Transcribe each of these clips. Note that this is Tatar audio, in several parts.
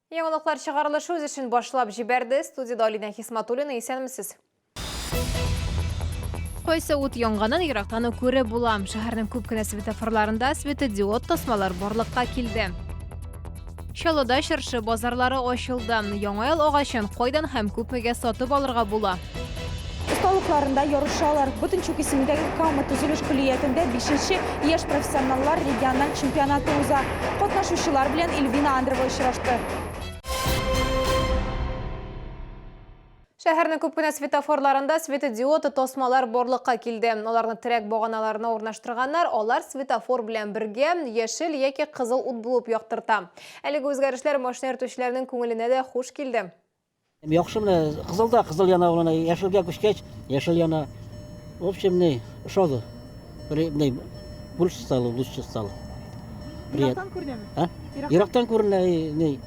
Яңалыклар чыгарылышы үз эшен башлап җибәрде. Студиядә Алинә Хисматуллина, исәнмесез. Кайсы ут янганын ерактан ук күреп була. Шәһәрнең күп кенә светофорларында светодиод тасмалар барлыкка килде. Чаллыда чыршы базарлары ачылды. Яңа ел агачын кайдан һәм күпмегә сатып алырга була? Осталыкларында ярышалар. Ботынчук исемендәге Кама төзелеш көллиятендә бишенче яшь профессионаллар региональ чемпионаты уза. Катнашучылар белән Эльвина Андрова очрашты. Шәһәрнең күп кенә светофорларында светодиод тасмалар барлыкка килде. Аларны терәк баганаларына урнаштырганнар, алар светофор белән бергә яшел яки кызыл ут булып яктырта. Әлеге үзгәрешләр машина йөртүчеләрнең күңеленә дә хуш килде. Яхшы менә кызыл да кызыл яна ул, яшелгә күчкәч, яшел яна. В общем, ни, ошады. Ни, больше стало, лучше стало. Ерактан күренәме? А? Ерактан күренә, ни.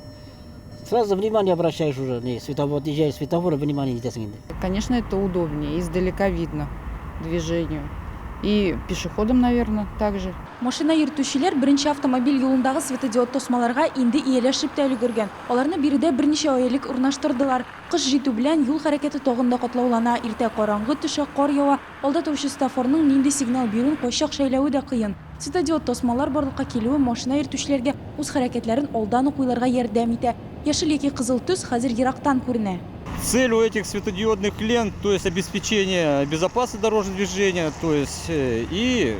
Сразу внимание обращаешь уже, ни, светофор, отъезжаешь светофора, внимание итәсең инде. Конечно, это удобнее, издалека видно движению. И пешеходам, наверное, также. Машина йөртүчеләр беренче автомобиль юлындагы светодиод тасмаларга инде ияләшеп тә өлгергән. Аларны биредә берничә ай элек урнаштырдылар. Кыш җитү белән юл хәрәкәте тагын да катлаулана, иртә караңгы төшә, кар ява, алда торучы светофорның нинди сигнал бирүен кайчак шәйләве дә кыен. Светодиод тасмалар барлыкка килүе машина йөртүчеләргә үз хәрәкәтләрен алдан ук уйларга ярдәм итә. Яшел яки кызыл төс хәзер ерактан күренә. Цель у этих светодиодных лент, то есть обеспечение безопасности дорожного движения, то есть и,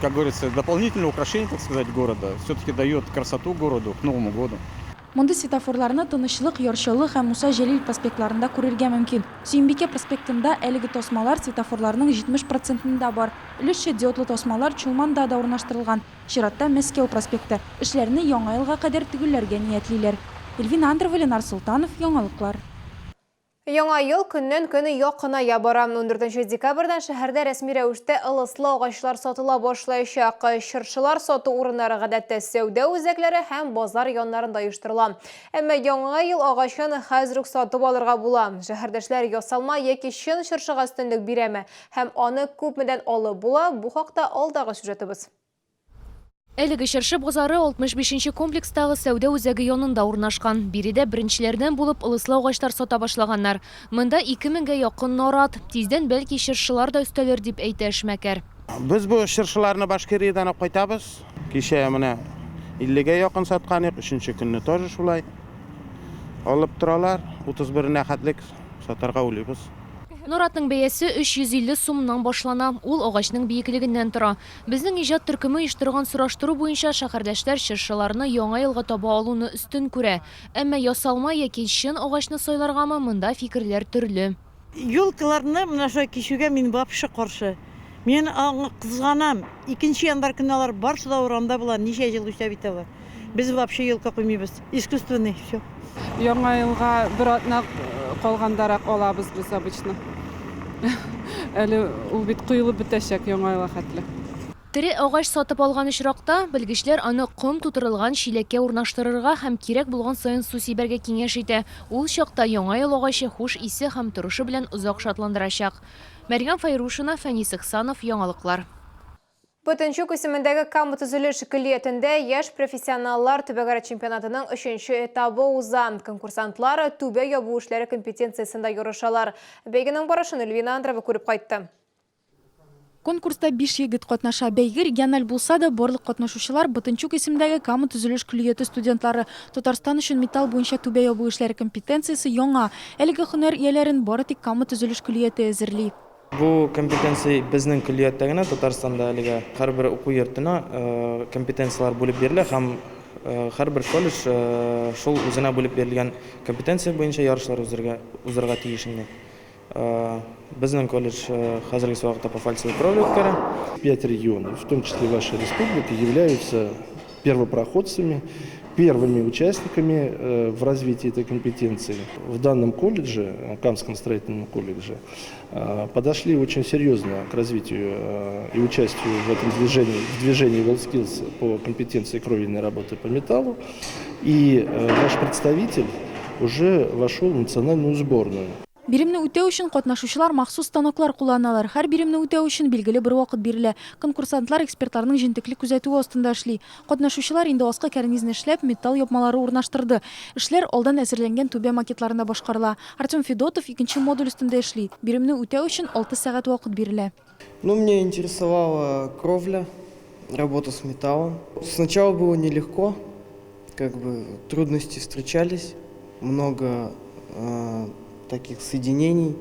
как говорится, дополнительное украшение, так сказать, города. Все-таки дает красоту городу к Новому году. Мондый светофорларны Тынычлык, Яр Чаллы һәм Муса Җәлил проспектларында күрергә мөмкин. Сөембикә проспектында әлеге тасмалар светофорларның 70 процентында бар. Өлешчә диодлы тасмалар Чулманда да урнаштырылган. Чиратта Мәскәү проспекты. Эшләрне Яңа елга кадәр төгәлләргә ниятлиләр. Эльвина Андрова, Ленар Солтанов, Яңалыклар. Яңа ел көннән-көн якыная бара. 14 декабрьдән шәһәрдә рәсми рәвештә ылыслы агачлар сатыла башлаячак. Чыршылар сату урыннары гадәттә сәүдә үзәкләре һәм базар яннарында оештырыла. Әмма Яңа ел агачын хәзер үк сатып алырга була. Шәһәрдәшләр ясалма яки чын чыршыга өстенлек бирәме һәм аны күпмедән алып була, бу хакта алдагы сюжетыбыз. Әлеге чыршы базары 65 нче комплекстагы сәүдә үзәге янында урнашкан. Биредә беренчеләрдән булып ылыслы агачлар сата башлаганнар. Монда ике меңгә якын нарат. Тиздән бәлки чыршылар да өстәлер, дип әйтә эшмәкәр. Без бу чыршыларны Башкириядән алып кайтабыз. Кичә менә иллегә якын саткан идек, өченче көнне тоже шулай алып торалар. 31-нә хәтлек сатарга уйлыйбыз. Наратның бәясе 350 сумнан башлана. Ул агачның биеклегеннән тора. Безнең иҗат төркеме оештырган сораштыру буенча шәһәрдәшләр чыршыларны Яңа елга таба алуны өстен күрә. Әмма ясалма яки чын агачны сайларгамы, монда фикерләр төрле. Елкаларны менә шулай кисүгә мин вообще каршы. Мин аңа кызганам. Икенче январь көнне алар барысы да урамда була, ничә ел үсә бит алар. Без вообще елка куймыйбыз. Искусственный, все. Яңа елга бер атна калгандарак алабыз без обычно. Әле ул бит коелып бетәчәк яңа елга хәтле. Тере агач сатып алган очракта, белгечләр аны ком тутырылган чиләккә урнаштырырга һәм кирәк булган саен су сибәргә киңәш итә. Ул чакта Яңа ел агачы хуш исе һәм торышы белән озак шатландырачак. Мәрьям Фәйрушина, Фәнис Ихсанов, Яңалыклар. Ботынчук исемендәге Кама төзелеш көллиятендә яшь профессионаллар төбәкара чемпионатының өченче этабы уза. Конкурсантлар түбә ябу эшләре компетенциясендә ярышалар. Бәйгенең барышын Эльвина Андрова күреп кайтты. Конкурста биш егет катнаша. Бәйге региональ булса да, барлык катнашучылар Ботынчук исемендәге Кама төзелеш көллияте студентлары. Татарстан өчен металл буенча түбә ябу эшләре компетенциясе яңа. Әлеге һөнәр ияләрен бары тик Кама төзелеш көллияте әзерли. Бу компетенция безнең көллияттә генә, Татарстанда әлегә һәрбер уку йортына компетенцияләр бүлеп бирелә һәм һәрбер колледж шул үзенә бүлеп бирелгән компетенция буенча ярышлар узырга узырга тиеш инде. Безнең колледж хәзерге вакытта по фальцевой кровле үткәрә. Пять регионов, в том числе ваша республика, являются первопроходцами, первыми участниками в развитии этой компетенции. В данном колледже, Камском строительном колледже, подошли очень серьезно к развитию и участию в этом движении, в движении WorldSkills по компетенции кровельной работы по металлу. И наш представитель уже вошел в национальную сборную. Биремне үтәү өчен катнашучылар махсус станоклар кулланалар. Һәр биремне үтәү өчен билгеле бер вакыт бирелә. Конкурсантлар экспертларның җентекле күзәтүе астында эшли. Катнашучылар инде аскы кәрнизне эшләп, металл япмалары урнаштырды. Эшләр алдан әзерләнгән түбә макетларында башкарыла. Артем Федотов икенче модуль өстендә эшли. Биремне үтәү өчен алты сәгать вакыт бирелә. Ну, меня интересовала кровля, работа с металлом. Сначала было нелегко, как бы трудности встречались, много таких соединений,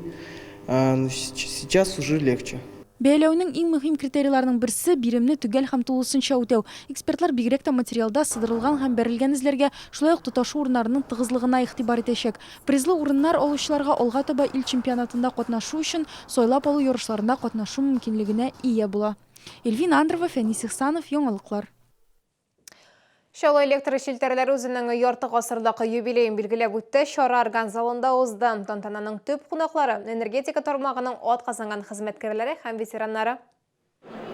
но сейчас уже легче. Бәяләүнең иң мөһим критерийларының берсе, биремне төгәл һәм тулысынча үтәү. Экспертлар бигрәк тә материалда сыдырылган һәм бәрелгән эзләргә, шулай ук тоташу урыннарының тыгызлыгына игътибар итәчәк. Призлы урыннар алучыларга алга таба ил чемпионатында катнашу өчен сайлап алу ярышларында катнашу мөмкинлегенә ия була. Эльвина Андрова, Фәнис Ихсанов, Яңалыклар. Чаллы электр челтәрләре үзенең ярты гасырлык юбилеен билгеләп үтте. Чара орган залында узды. Тантананың төп кунаклары, энергетика тармагының атказанган хезмәткәрләре һәм ветераннары.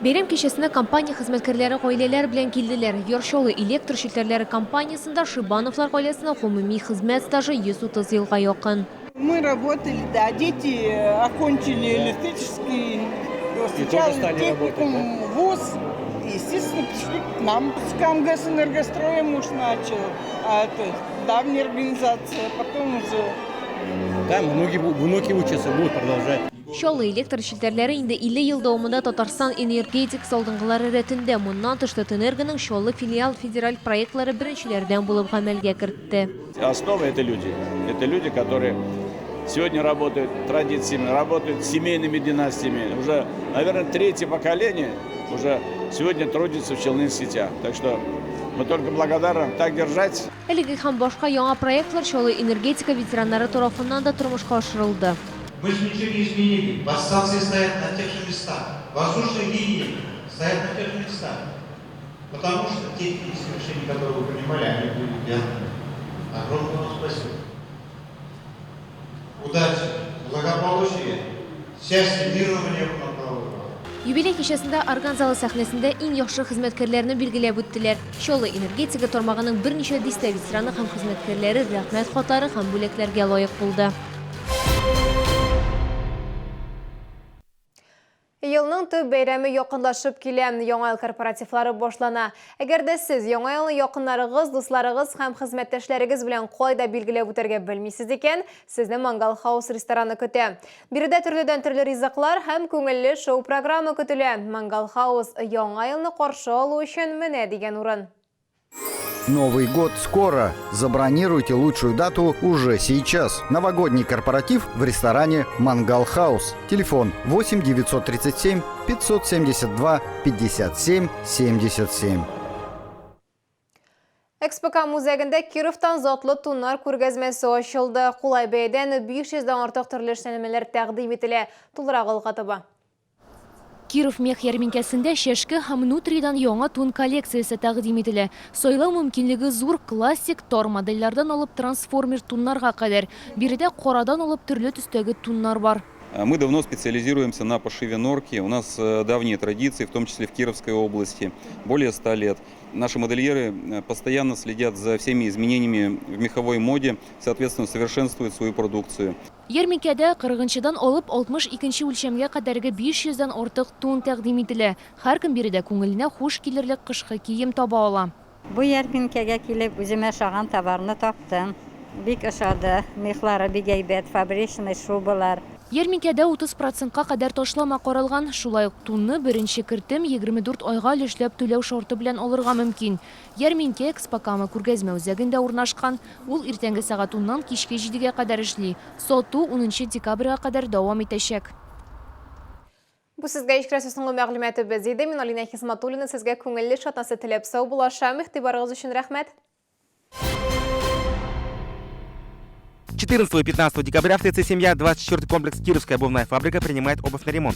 Бәйрәм кичәсенә компания хезмәткәрләре гаиләләр белән килделәр. Яр Чаллы электр челтәрләре компаниясендә Шибановлар гаиләсенең гомуми хезмәт стажы 130 елга якын. Мы работали, да, дети окончили электрический, сначала техникум, вуз, естественно, пришли к нам. С КамГЭС Энергостроя муж начал, а это давняя организация, потом уже... Да, внуки, внуки учатся, будут продолжать. Чаллы электр челтәрләре инде 50 ел дәвамында Татарстан энергетикасы алдынгылары рәтендә. Моннан тыш Татэнергоның Чаллы филиал федераль проектлары беренчеләрдән булып гамәлгә кертте. Основа – это люди. Это люди, которые сегодня работают традициями, работают семейными династиями. Уже, наверное, третье поколение уже сегодня трудится в Челнынсетях. Так что мы только благодарны. Так держать. Әлеге һәм башка яңа проектлар Чаллы энергетика ветераннары тарафыннан да тормышка ашырылды. Мы же ничего не изменили. Подстанции стоят на тех же местах. Воздушные линии стоят на тех же местах. Потому что те технические решения, которые вы принимали, они были верными. Огромное вам спасибо. Удачи, благополучия, счастья, мирного неба над головой. Юбилей кичәсендә орган залы сәхнәсендә иң яхшы хезмәткәрләрне билгеләп үттеләр. Чаллы энергетика тармагының берничә дистә ветераны һәм хезмәткәрләре рәхмәт хатлары һәм бүләкләргә лаек булды. Елның төп бәйрәме якынлашып килә. Яңа ел корпоративлары башлана. Әгәр дә сез Яңа елны якыннарыгыз, дусларыгыз һәм хезмәттәшләрегез белән кайда билгеләп үтәргә белмисез икән, сезне Мангал Хаус рестораны көтә. Биредә төрледән төрле ризыклар һәм күңелле шоу-программа көтелә. Мангал Хаус Яңа елны каршы алу өчен менә дигән урын. Новый год скоро. Забронируйте лучшую дату уже сейчас. Новогодний корпоратив в ресторане «Мангал Хаус». Телефон 8 937 572 57 77. ЭкспоКама үзәгендә Кировтан затлы туннар күргәзмәсе ачылды. Кулай бәядән 500 дән артык төрле эшләнмәләр тәкъдим ителә. Тулырак алга таба. Киров мех ярминкәсендә чәшке һәм нутридан яңа тун коллекциясе тәкъдим ителә. Сайлау мөмкинлеге зур классик тар модельләрдән алып трансформер туннарга кадәр. Биредә карадан алып төрле төстәге туннар бар. Мы давно специализируемся на пошиве норки. У нас давние традиции, в том числе в Кировской области, более 100 лет. Наши модельеры постоянно следят за всеми изменениями в меховой моде, соответственно, совершенствуют свою продукцию. Ярминкәдә 40-нчыдан алып 62 үлчәмгә кадәрге 500 дән артык тун тәкъдим ителә. Һәркем биредә күңеленә хуш килерлек кышкы кием таба ала. Бу ярминкәгә килеп үземә ошаган товарны таптым. Бик ошады. Мехлары бик әйбәт, фабричный шубалар. Ярминкәдә 30 процентка кадәр ташлама каралган. Шулай ук тунны беренче кертем 24 айга өлешләп түләү шарты белән алырга мөмкин. Ярминкә Экспокама күргәзмә үзәгендә урнашкан. Ул иртәнге сәгать 10-нан кичке 7-гә кадәр эшли. Сату 10 декабрьгә кадәр дәвам итәчәк. Бу сезгә ишкерәсе соңгы мәгълүматыбыз иде. Мин Алина Хисматуллина сезгә күңелле эш атнасы теләп саубуллашам. Игътибарыгыз өчен рәхмәт. 14 и 15 декабря в ТЦ «Семья» 24 комплекс «Кировская обувная фабрика» принимает обувь на ремонт.